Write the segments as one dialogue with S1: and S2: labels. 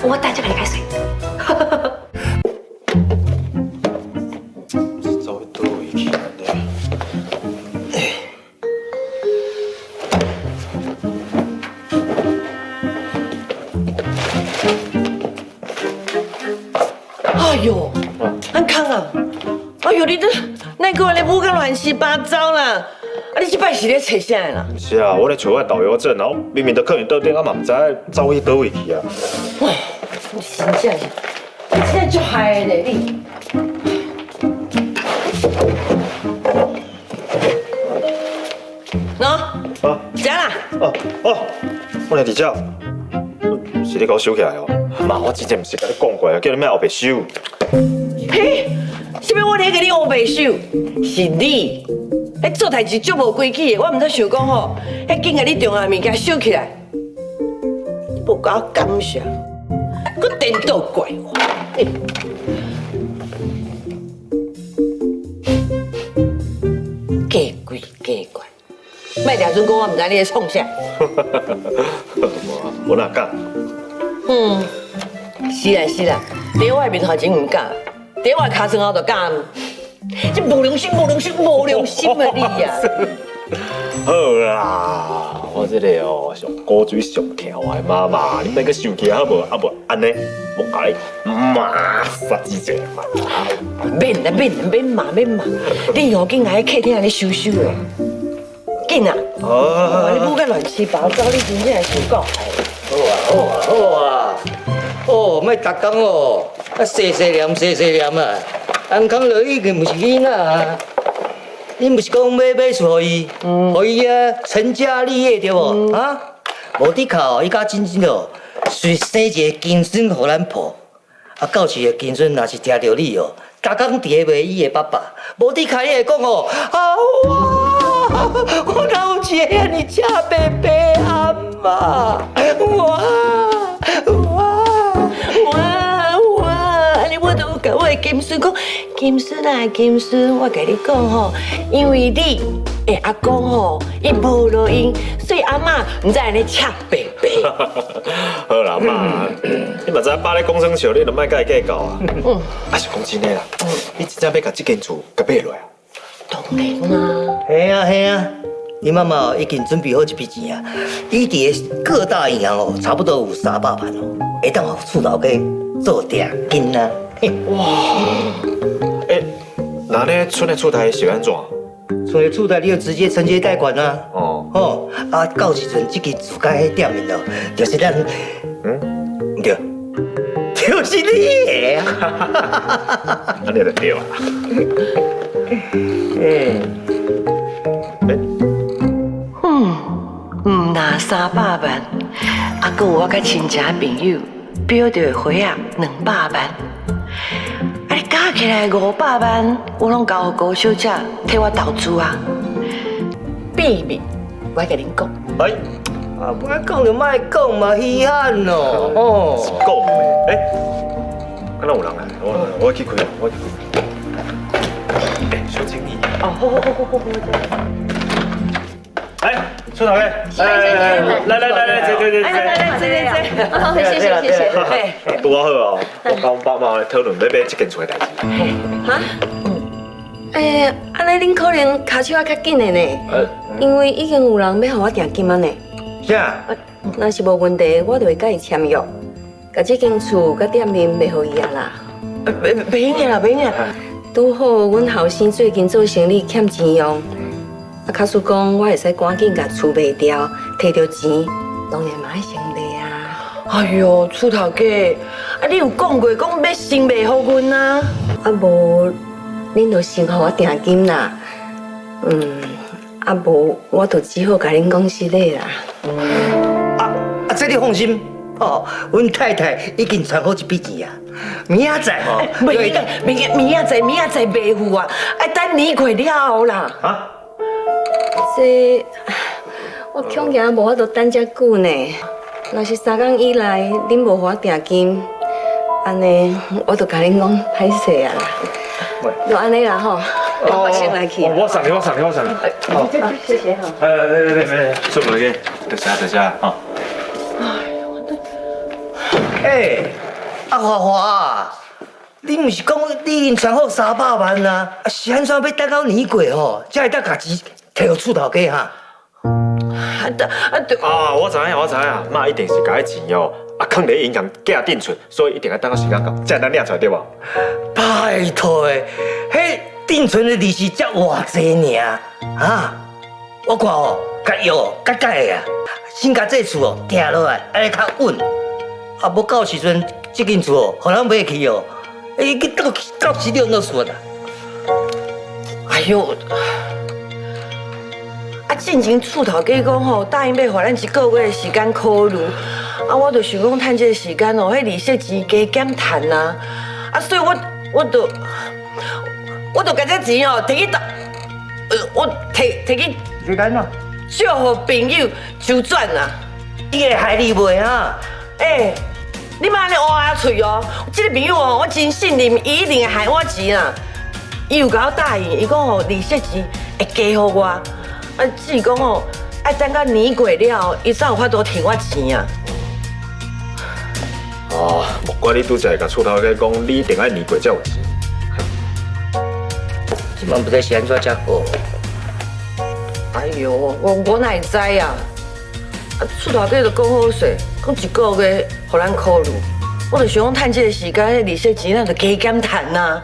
S1: 我等下共你解釋。
S2: 走去佗位去呢？
S3: 哎呦，安康啊！哎呦，你這哪閣按呢舞甲亂七八糟啦！啊，你這擺是咧揣啥啦？
S2: 是啊，我咧揣我的導遊證，然後明明就囥佇桌頂，啊嘛毋知走去佗位去啊！
S3: 哇，你真正是，你真正足害的咧你！喏，
S2: 啊，
S3: 食啦！
S2: 哦哦，我來佇遮，是你共我收起來哦。媽，我之前毋是共你講過啊，叫你莫烏白收。
S3: 嘿，啥物我咧共你烏白收？是你，彼做代誌足無規矩的，我毋知想講吼，彼緊共你重要的物件收起來，你無共我感謝，閣顛倒怪我。假鬼假怪，莫掠准講我毋知你咧創啥。
S2: 我哪敢？
S3: 嗯，是啦是啦，佇我的面頭前毋敢，佇我的跤床後就敢。這無良心、無良心、無良心的你啊！
S2: 好啦，我這個哦，上古錐上疼我的媽媽，你莫閣生氣好無？啊無按呢，我共你罵殺一者嘛。
S3: 免啦免啦免罵免罵，你哦緊來客廳按呢收收的，緊啊！哦，你舞甲亂七八糟，你真正是夠害。
S4: 好啊好啊好啊！哦，莫逐工哦，啊細細念細細念啊！安康樂已經毋是囡仔啊！你毋是講欲買厝予伊，予伊啊成家立業對無？啊，無的確，伊佮真真哦，是生一个金孫予咱抱。啊，到時的金孫若是聽著你哦，逐工佇咧罵伊的爸爸，無的確你會講哦，啊我我哪有一个遐爾正白白阿嬤，我我
S3: 我我，按呢我都有共我的金孫講，金孫啊金孫，我共你講吼，因為你的阿公吼，伊無路用，所以阿嬤毋才按呢赤白白。
S2: 好啦，媽，你嘛知影爸咧講耍笑，你就莫共伊計較啊。嗯。啊是講真的啦，你真正欲共這間厝共買落啊？
S3: 當然啊。
S4: 嘿啊嘿啊，你媽媽已經準備好這筆錢啊，伊佇個各大銀行哦，差不多有300萬哦，會當予厝頭家做定金啊。
S2: 哇！欸，那呢賰的厝貸是按怎？
S4: 賰的厝貸你就直接承接貸款啊。哦。哦，啊，到時陣這間厝佮彼店面哦，就是咱，嗯，毋對，就是你的啊。
S2: 按呢就對啊。
S4: 欸。
S3: 嗯，毋若300萬，啊，閣有我佮親戚朋友標著的花仔200萬，啊，你加起來500萬，我攏交予高小姐替我投資啊。秘密，我共恁講。
S2: 哎，
S4: 啊，無愛講就莫講嘛，稀罕哦。哦，
S2: 講欸，敢若有人來，我去開，我去開。欸，小經理。
S3: 哦，好好好好好好。
S2: 來，厝頭家，來來來來來，坐坐坐坐，
S3: 來來來坐坐坐，
S1: 好，謝謝謝謝。
S2: 拄仔好哦，我佮阮爸媽咧討論欲買這間厝的代誌。
S1: 哈？欸，按呢恁可能跤手仔較緊的呢，因為已經有人欲予我訂金啊呢。
S4: 啥？
S1: 若是無問題，我就會佮伊簽約，共這間厝佮店面賣予伊啊啦。
S3: 袂用的啦，袂用的。
S1: 拄好，阮後生最近做生意欠錢用。啊，假使講我會使趕緊共厝賣掉，提著錢，當然嘛愛先賣啊。
S3: 哎喲，厝頭家，啊你有講過講欲先賣予阮啊？
S1: 啊無，恁就先予我訂金啦。嗯，啊無，我就只好共恁講實的啦。
S4: 啊啊，這你放心，哦，阮太太已經存好一筆錢啊，明仔載吼，
S3: 袂明明仔載明仔載袂付啊，愛等年過了後啦。
S2: 啊？
S1: 這我恐驚無法度等遮久呢。若是3工以內恁無予我訂金，按呢我就共恁講歹勢啊。就按呢啦吼，我先來去。
S2: 我送你，我送你，我送你。
S1: 好，謝謝哈。
S2: 哎，來來來來，出門去，多謝多謝哈。
S4: 哎，欸，阿華華，你毋是講你已經存好三百萬啊？啊是按怎欲等到年過吼，才會當共錢提予厝頭家哈？
S3: 啊對啊對。
S2: 啊，我知影，我知影，媽一定是共彼錢哦，啊，囥佇銀行寄定存，所以一定愛等到時間到，才會當領出來對無？
S4: 拜託的，彼定存的利息才偌濟爾，啊！我看哦，較藥較改的啊，先共這厝哦定落來，按呢較穩。啊，無到時陣，這間厝哦，予人買去哦，欸，去到到時你按怎算啊？
S3: 哎喲，啊，進前厝頭家講吼，答應欲予咱一個月的時間考慮，啊，我就想講趁這個時間哦，彼利息錢加減趁啊，啊，所以我我就我就共這錢哦，提去當，我提提去
S4: 時間啊，
S3: 借予朋友周轉啊。
S4: 你會害你袂啊？
S3: 欸，你莫按呢烏鴉喙哦！這個朋友哦，我真信任，伊一定會還我錢啊。伊有共我答應，伊講吼利息錢會加予我，啊，只是講吼愛等到年過了後，伊才有法度提我錢啊。
S2: 哦，莫怪你拄才會共厝頭家講，你一定愛年過才有錢。
S4: 這擺毋知是按怎才好。
S3: 哎喲，我我哪會知啊？啊，厝頭家就講好勢，講一個月予咱考慮。我就想講趁這個時間，彼利息錢咱就加減趁啊。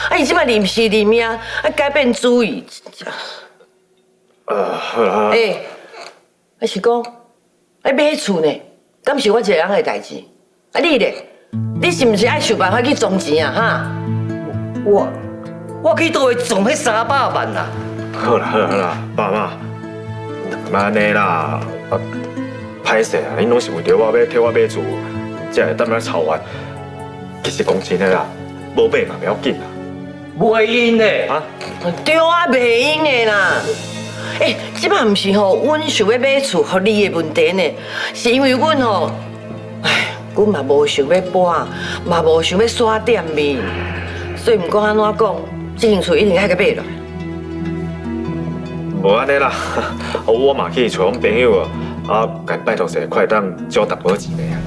S3: 啊，伊這擺臨時臨命，啊改變主意。
S2: 好啦。
S3: 欸，啊是講，啊買厝呢，敢是我一個人的代誌？啊你咧，你是毋是愛想辦法去裝錢啊？哈？
S4: 我我去佗位裝彼三百萬啊？
S2: 好啦好啦好啦，爸媽，莫按呢啦，啊，歹勢啊，恁攏是為著我欲替我買厝，才會踮遐操煩。其實講真的啦，無買嘛袂要緊啦。
S4: 袂用的。
S2: 啊？
S3: 對啊，袂用的啦。欸，這擺毋是吼，阮想欲買厝予你的問題呢，是因為阮吼，唉，阮嘛無想欲搬，嘛無想欲徙店面，所以毋管按怎講，這間厝一定愛共買落。
S2: 無按呢啦，我嘛去揣阮朋友啊，共拜託者，看會當借我淡薄錢袂啊？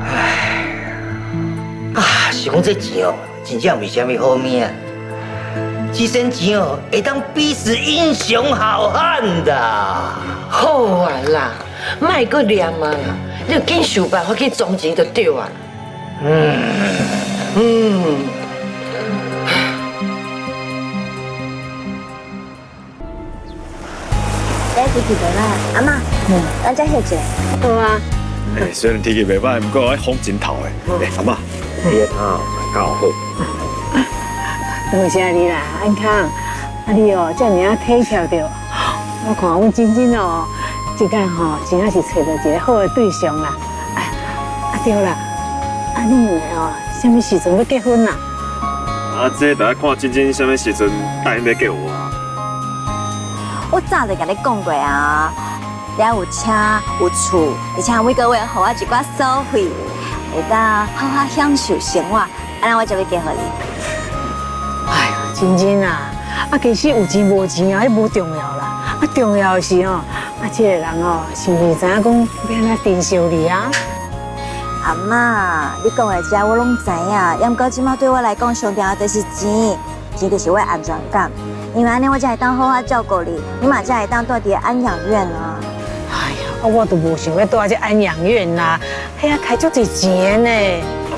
S4: 唉，啊，是講這錢哦，真正毋是啥物好物仔。這身錢哦，會當逼死英雄好漢的。
S3: 好啊啦，莫閣念啊啦，你緊想辦法去裝錢就對啊。嗯嗯。
S5: 今天气袂歹，阿嬤，咱遮歇一下。
S1: 好啊。
S2: 欸，雖然天氣袂歹，毋過風真透的。欸，阿嬤，你的頭夠好。
S6: 多謝你啦，安康。啊你哦，遮爾仔體貼著，我看阮真真哦，這擺吼真正是揣著一個好的對象啦。啊對啦，啊恁兩个哦，啥物時陣欲結婚啦？
S2: 啊，這得愛看真真啥物時陣答應欲嫁予我啊。
S5: 我早就共你講過啊，了有車有厝，而且每個月予我一寡所費，會當好好享受生活，按呢我才欲嫁予你。
S6: 哎喲，真真啊，啊其實有錢無錢啊，彼無重要啦，啊重要的是哦，啊這個人哦，是毋是知影講欲按怎珍惜你啊？
S5: 阿嬤，你講的這我攏知影，毋過這擺對我來講，上重要就是錢，錢就是我的安全感。因為按呢，我才會當好好照顧你，你嘛才會當蹛佇安養院啊。
S6: 哎呀，啊我都無想欲蹛這安養院啦，遐開足濟錢呢。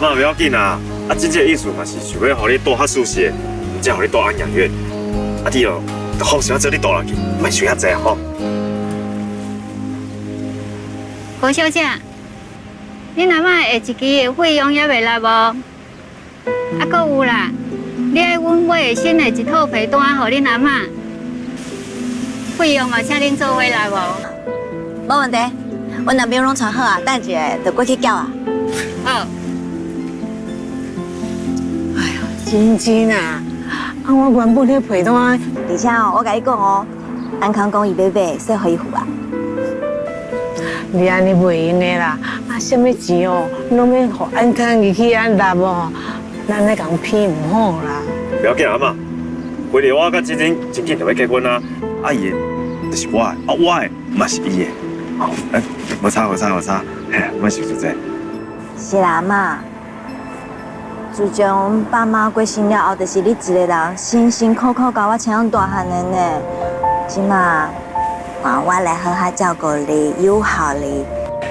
S2: 阿嬤袂要緊啦，啊真正的意思嘛是想欲予你蹛較舒適的，才予你蹛安養院。啊你哦，放心做你蹛落去，莫想遐濟吼。
S7: 郭小姐，恁阿嬤下一期的費用猶未來無？啊，閣有啦，你愛阮買新的一套被單予恁阿嬤，費用嘛請恁做伙來無？
S5: 無問題，阮男朋友攏傳好啊，等一下就過去繳啊。
S7: 好。
S6: 哎喲，真真啊，啊我原本彼被單，
S5: 而且哦，我共你講哦，安康講伊欲買，所以予伊付啊。
S6: 你按呢袂用的啦，啊，啥物錢哦，攏欲予安康伊去按納哦，咱咧共騙毋好啦。
S2: 袂要緊阿嬤，反正我佮真真真緊就欲結婚啊，啊伊的就是我的，啊我的嘛是伊的，好，欸，無差無差無差，嘿，莫想這濟。
S5: 是啦，阿嬤。自从阮爸媽過身了後，就是你一个人辛辛苦苦共我生大漢的呢。這馬換我來好好照顧你，友好你。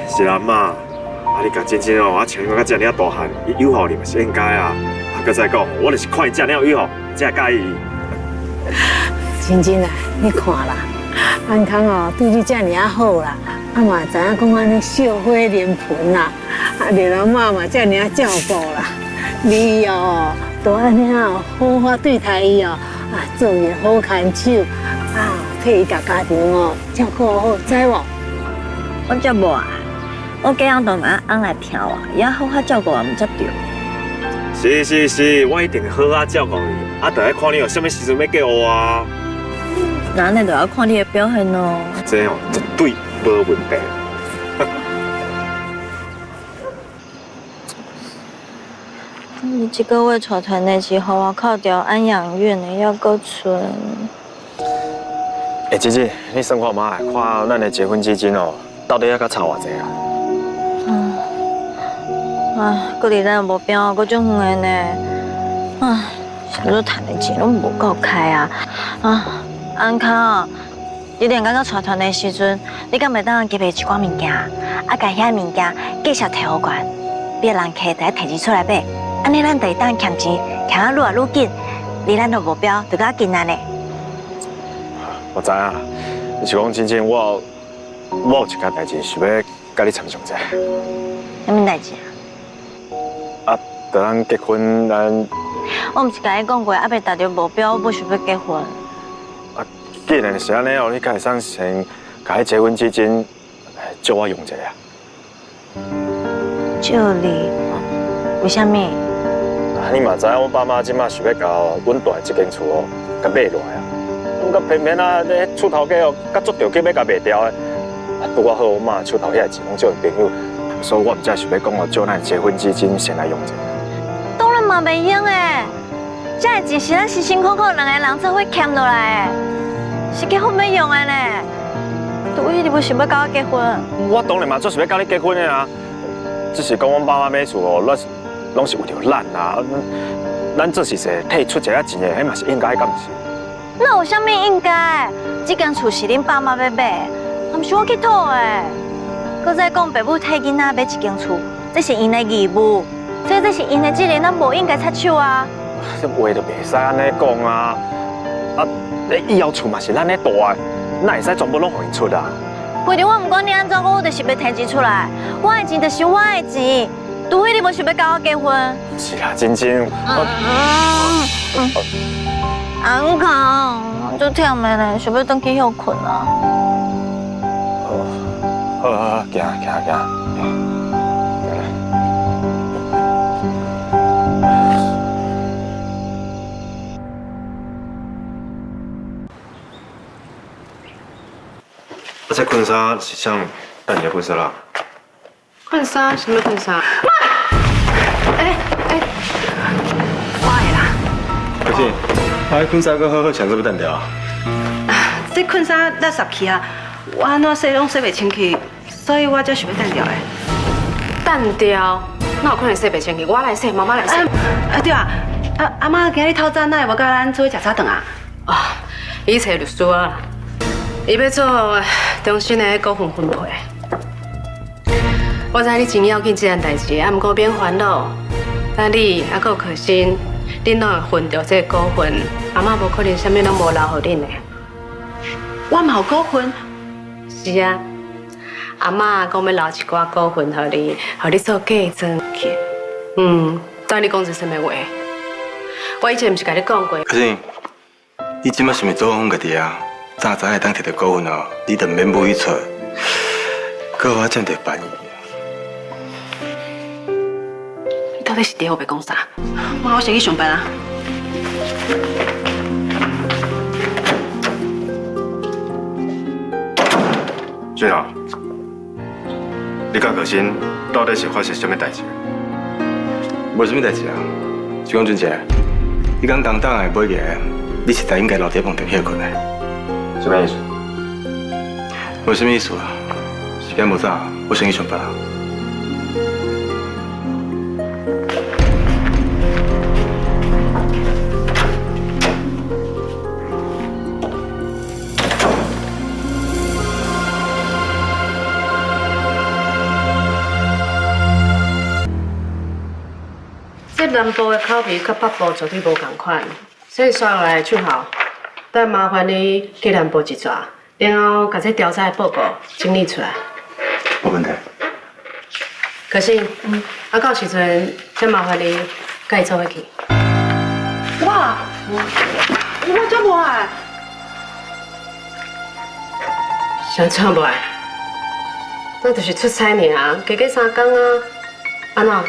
S2: 是啦，媽，啊你共晶晶哦，啊像我遮爾仔大漢，伊友好你嘛是應該啊。啊，閣再講，我就是看伊遮爾有友好，才會佮意伊。
S6: 晶晶啊，你看啦，安康哦對你遮爾仔好啦，啊嘛知影講按呢惜花臨盆啦，啊連阿媽嘛遮爾仔照顧啦，你哦都按呢啊好好對待伊哦，啊做伊的好牽手，啊替伊共家庭哦照顧好，知無？
S5: 我才無啊，我嫁翁都毋愛翁來疼我，伊愛好好照顧我，毋才對。
S2: 是是是，我一定好好照顧伊，啊，就愛看你有啥物時陣欲嫁予我啊。
S5: 那按呢就愛看你的表現囉。
S2: 這哦絕對無問題。
S5: 你這個月帶團的錢予我扣掉安養院的，猶閣賰。
S2: 欸，姐姐，你算看覓，看咱的結婚基金哦，到底猶閣差偌濟啊？
S5: 唉，閣離咱的目標閣足遠的呢。唉，啥物趁的錢攏無夠開啊！啊，安康，你連剛剛帶團的時陣，你敢會當記袂一寡物件？啊，共遐物件繼續提予懸，你的人客就愛提錢出來買，按呢咱就會當儉錢，儉啊愈來愈緊，離咱的目標就較近啊呢。
S2: 我知影，你是講真正我有一件代誌想欲共你參詳一下。
S5: 啥物代誌啊？
S2: 啊，就咱結婚，咱
S5: 我毋是共你講過，猶未達著目標，我無想欲結婚。
S2: 啊，既然是按呢哦，你敢會使先共彼結婚基金借我用一下啊？
S5: 借你？為啥物？
S2: 啊，你嘛知影，阮爸媽這馬想欲共阮蹛的這間厝哦，共買落來啊。毋過偏偏啊，咧厝頭家哦，閣足著急欲共賣掉的。啊，拄仔好，阮媽手頭遐錢攏借𪜶朋友，所以我毋才想欲講哦，借咱結婚基金先來用一下。
S5: 當然嘛袂用的，這个錢是咱辛辛苦苦兩個人做伙儉落來的，是結婚欲用的呢。除非你無想欲共我結婚。
S2: 我當然嘛，足想欲共你結婚的啊。只是講阮爸媽買厝哦，攏是為著咱啊。咱做是說替出一下錢的，彼嘛是應該，敢毋是？
S5: 那有啥物應該？這間厝是恁爸媽欲買，毋是我去討的。閣再講，爸母替囡仔買一間厝，這是𪜶的義務，所以這是𪜶的責任，咱無應該插手啊。
S2: 這話就袂使按呢講啊！啊，以後厝嘛是咱咧蹛的，哪會使全部攏予𪜶出啊？
S5: 反正我毋管你按怎講，我就是欲提錢出來。我的錢就是我的錢，除非你無想欲共我結婚。
S2: 是啦，晶晶。
S5: 安康，足忝的呢，想欲轉去歇睏啊。
S2: 好，好，好，行行行。啊，這婚紗是啥？等下婚紗啦。
S3: 婚紗？什麼婚紗？媽！欸欸，我的啦。
S8: 可是，啊，彼婚紗閣好好穿，做欲澹掉啊？
S3: 這婚紗垃圾去啊，我按怎洗攏洗袂清氣，所以我才想欲澹掉的。
S9: 澹掉？哪有可能洗袂清氣？我來洗，媽媽來洗。
S3: 啊對啊，啊阿媽今日透早哪會無佮咱做伙食早頓啊？
S9: 哦，伊揣律師啊，伊欲做中心的股份分配。我知你真要緊這件代誌，啊，毋過免煩惱。等你啊，閣有可心，恁攏會分著這個股份，阿媽無可能啥物攏無留予恁的。
S3: 我嘛有股份？
S9: 是啊，阿媽講欲留一寡股份予你，予你做嫁妝去。嗯，等你講這啥物話？我以前毋是共你講過？
S8: 可是，你這馬是毋是做阮家己啊？早知會當摕著股份哦，你就毋免母去揣，閣予我佔著便宜。
S3: 你到底是佇咧烏白講啥？媽，我先去上班啊。
S2: 俊豪，你佮可心到底是發生啥物代誌？
S8: 無啥物代誌啊，是講俊傑，你講當當的買個，你實在應該留佇飯店歇睏的。
S2: 啥物意思？無
S8: 啥物意思啊，時間無早，我先去上班啊。
S9: 南部的口味佮北部絕對無仝款，所以紲落來俊豪，等麻煩你去南部一逝，然後共這調查的報告整理出來。
S8: 無問題。
S9: 可是，啊，到時陣再麻煩你佮伊做伙去。
S3: 我，我怎無愛？
S9: 啥怎無愛？那就是出差爾，加加三工啊。按怎？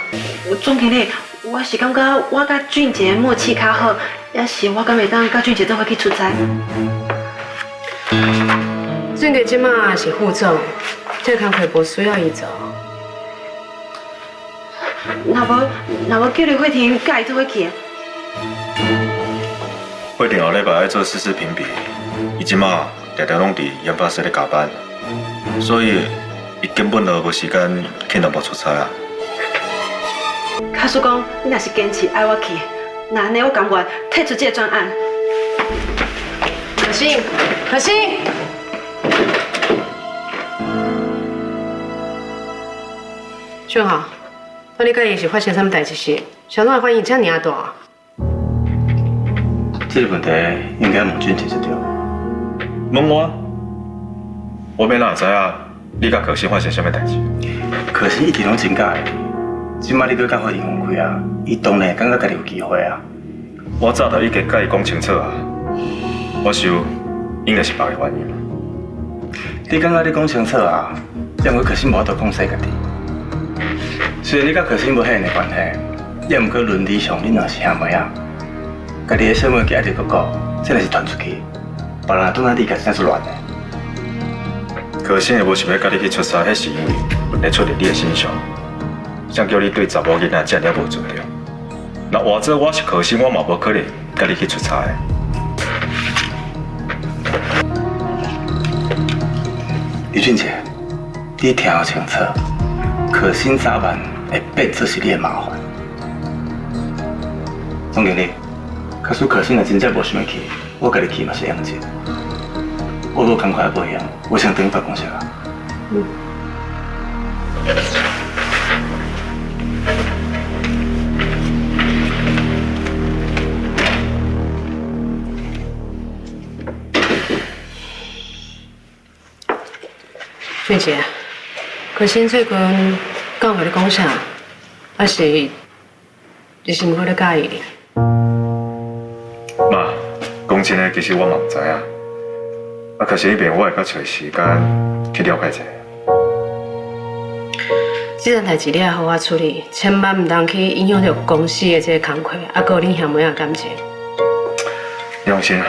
S3: 總經理，我是感覺我佮俊傑默契較好，抑是我敢會當佮俊傑做伙去出差？
S9: 俊傑這馬是副總，這工課無需要伊做。
S3: 若無叫劉慧婷佮伊做伙去？
S2: 慧婷後禮拜愛做試試評比，伊這馬常常攏佇研發室咧加班，所以伊根本就無時間去南部出差啊。
S3: 假使講你若是堅持愛我去，那按呢我甘願退出這個專案。
S9: 可心，可心，俊豪，那你佮伊是發生啥物代誌是？啥物會反應遮爾大？
S8: 這個問題應該問俊傑才對。
S2: 問我？我欲哪會知影？你佮可心發生啥物代誌？
S8: 可心一直攏真佮意你，這擺你閣佮慧婷分開啊，伊當然會感覺家己有機會啊。
S2: 我早就已經佮伊講清楚啊，我想應該是別个原因。
S8: 你感覺你講清楚啊？抑毋過可心無法度控制家己。雖然你佮可心無血緣的關係，抑毋過倫理上恁兩是兄妹啊。家己的小妹寄愛佇哥哥，這若是傳出去，別人轉來你家真是亂的。
S2: 可心會無想欲佮你去出差，彼是因為問題出佇你的身上，誰叫你對查某囡仔遮爾無尊重？若換做我是可心，我嘛無可能佮你去出差。
S8: 李俊傑，你聽予清楚，可心早晚會變做是你的麻煩。總經理，假使可心若真正無想欲去，我家己去嘛是用得。我無工課也無閒，我先轉去辦公室啊。
S9: 嗯。俊傑，可心最近敢有佮你講啥？還是你是毋閣咧佮意你？
S2: 媽，講真的，其實我嘛毋知影。啊，可是彼邊我會較揣時間去了解一下。
S9: 這件代誌你愛好好處理，千萬毋通去影響著公司的這個工課，啊，閣有恁兄妹仔感情。
S2: 你放心。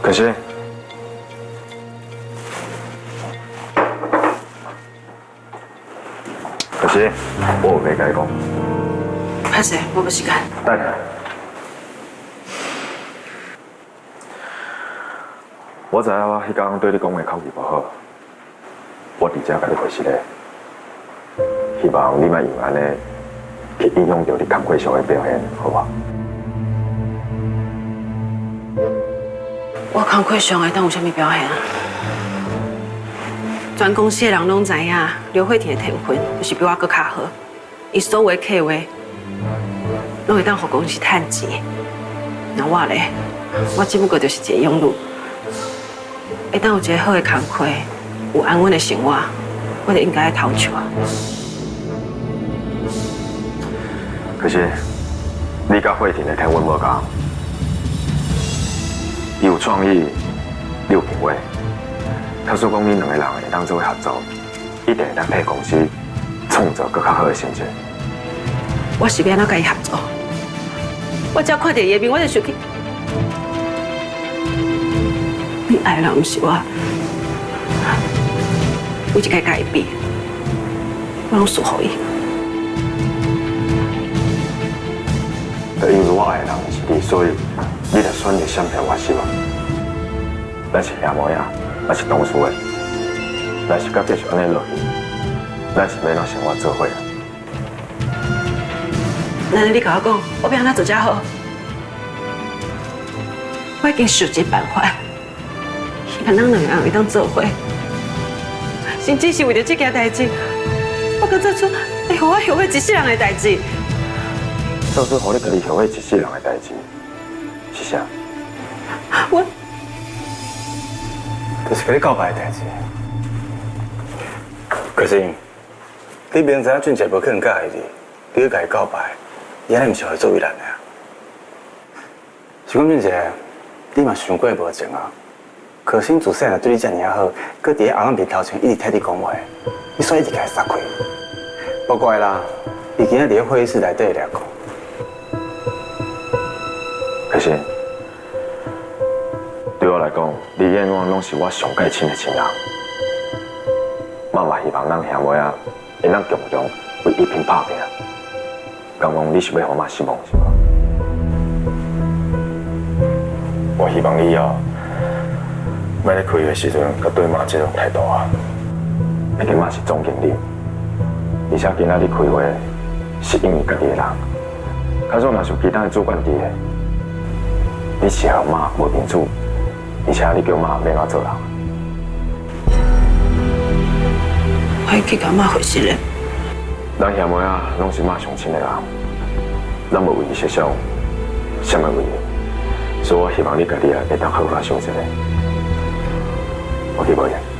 S2: 可心，可心，我有話共你講。
S3: 歹勢，我無時間。
S2: 等下，我知影我彼工對你講的口氣無好，我佇遮共你回實咧，希望你莫因為按呢去影響著你工課上的表現，好無？
S3: 我工課上會當有啥物表現啊？全公司的人攏知影，劉慧婷的天分就是比我閣較好，伊所有的計劃攏會當予公司趁錢。那我咧，我只不過就是一個佣女，會當有一個好的工課，有安穩的生活，我就應該愛偷笑啊。
S2: 可是，你佮慧婷的天分無仝。伊有創意，你有品味。假使講恁兩個人會當做伙合作，一定會當替公司創造閣較好的成績。
S3: 我是欲按怎佮伊合作？我只要看著伊的面，我就想起，你愛的人毋是我，每一擺佮伊比，我攏輸予伊。
S2: 因為我愛的人毋是你，所以你若選擇閃避我失望。咱是兄妹仔，也是同事的，若是閣繼續按呢落去，咱是欲按怎生活做伙啊？
S10: 那你共我講，我欲按怎做才好？我已經想盡辦法，希望咱兩個人會當做伙，甚至是為著這件代誌，我閣做出會予我後悔一世人的代誌。
S2: 做出予你家己後悔一世人的代誌，是啥？
S10: 我
S8: 就是共你告白的代誌。可是，你明知影俊傑無可能佮意你，你去共伊告白，伊按呢毋是予伊做為難的啊？是講俊傑，你嘛想過無情啊？可心自細漢對你遮爾仔好，閣佇咧阿媽面頭前一直替你講話，你煞一直共伊殺開。無怪啦，伊今仔佇咧會議室內底掠講。
S2: 可是，對我來講，你永遠攏是我上蓋親的親人。媽嘛希望咱兄妹仔會當共同為一平拍拼。敢講你是欲予媽失望是無？我希望你以後，莫咧開會的時陣，閣對媽這種態度啊。畢竟媽是總經理，而且今仔日開會是因為家己的人。假使若是有其他的主管佇咧，你是予媽無面子，而且你叫媽欲按怎做人？
S10: 我會去共媽回信咧。
S2: 咱兄妹仔攏是媽上親的人，咱無為伊設想，啥物為伊？所以我希望你家己也會當好好想一下。我去無用。